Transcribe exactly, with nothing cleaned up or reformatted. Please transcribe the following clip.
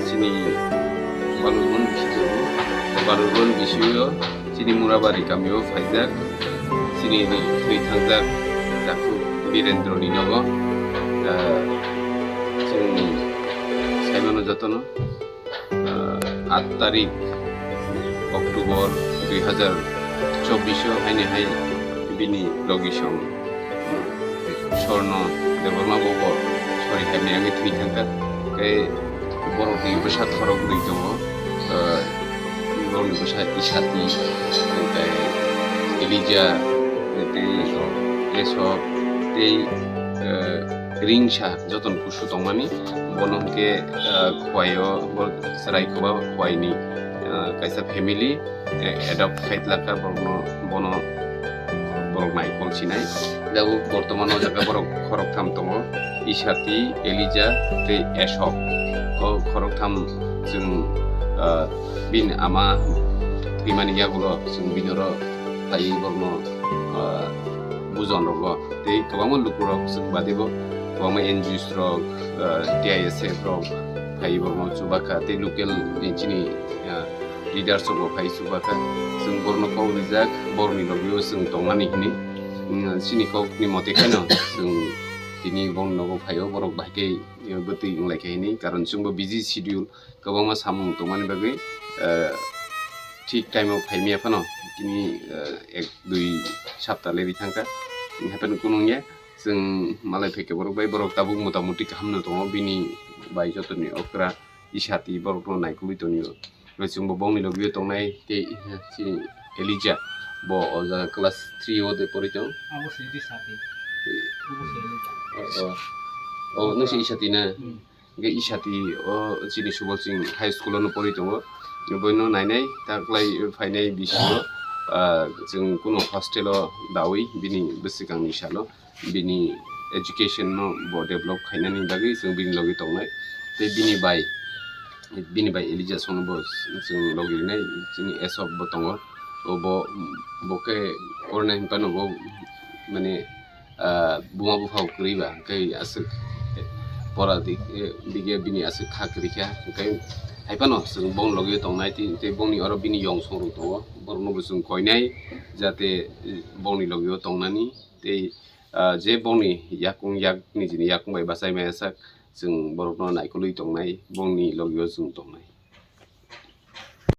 Chini Balurban bisingo, Balurban bisingo chini Murabari kamio phaijak, chini thwi thangjak Jakhu Birendroni nogo, ah, chwng saimano jotono. Ah, aat tarik October dui hazar chobbish o haini hai bini logisong Sorno Debbarma bo bo sori kami age thwi thangkha. Tei borok ni bwsa khorok bwrwi tongo. Ah, borok ni bwsa Isati, tei Elija, tei Esop, tei, ah, Ringsa joton kusu tongmani. Bono hwnkhe, ah, Khowai o, bo chwrai Khoba Khowai ni, ah, kaisa family, eh, adopt khai tlaka borokno, bono borok naikol sinai. Jabo bortoman o jaga borok khoroktham tongo, Isati, Elija tei Esop. O khoroktham chwng, ah, bini ama thwimani yagulo chwng bini oro phaiwi borokno, ah, bujon rogo. Tei kwbangma lukurok chwng badibo kwbangma N G Os rok, ah, T I S F rok phaiwi borokno chubakha tei local ni chini, ah, leaders rok bo phaiwi chubakha. Chwng borokno kok rijak, borokni logio chwng tongmani hwnwi. Mm, chini kokni mote kheno chwng tini borokni nogo phaio, borok bahai khe bwtwi wnglaikha hwnwi, karon chwngbo busy schedule. Kwbangma samung tongmani bagwi, eh, thik time o phaimya phano tini, eh, ek dui sapta lerwi thangkha. Hapheno kunu wngya, chwng malai phaikhe borok bai borok tabuk motamuti kahamno tongo, bini bai jotoni okra Isati borokno naikolwi tonio. Chwngbo bongni logio tongnai tei, eh, chini Elija bo o jaga class three o de pori tong. Abo se Isati. Eh, abo se Elija. O, o. O, nung se Isati na? Hmm. Hingke Isati o chini Subolsing High School o no pori tongo. Boino nainai taklai phainai bisingo, ah, chwng kunu hostel o dawi bini bwswkangni salo bini education no bo develop khainani bagwi chwng bini logi tongnai. Tei bini bai, bini bai Elija songno bo chwng logi rinai, chini Esop bo tongo. O bo, bo khe porna hinphano bo mane, ah, buma buphao kwrwi ba, hwnkhe aswk pora di-, eh, dige bini aswk kha kwrwi kha, hwnkhe hai phano chwng bongni logio tongnai, tei, tei bongni oro bini yong song rok tongo, borokno bo chwng koinai, jate, eh, bongni logio tongnani, tei, ah, je bongni yakung yak nijini yakung bai bachai maya sak, chwng borokno naikolwi tongnai, bongni logio chwng tongnai.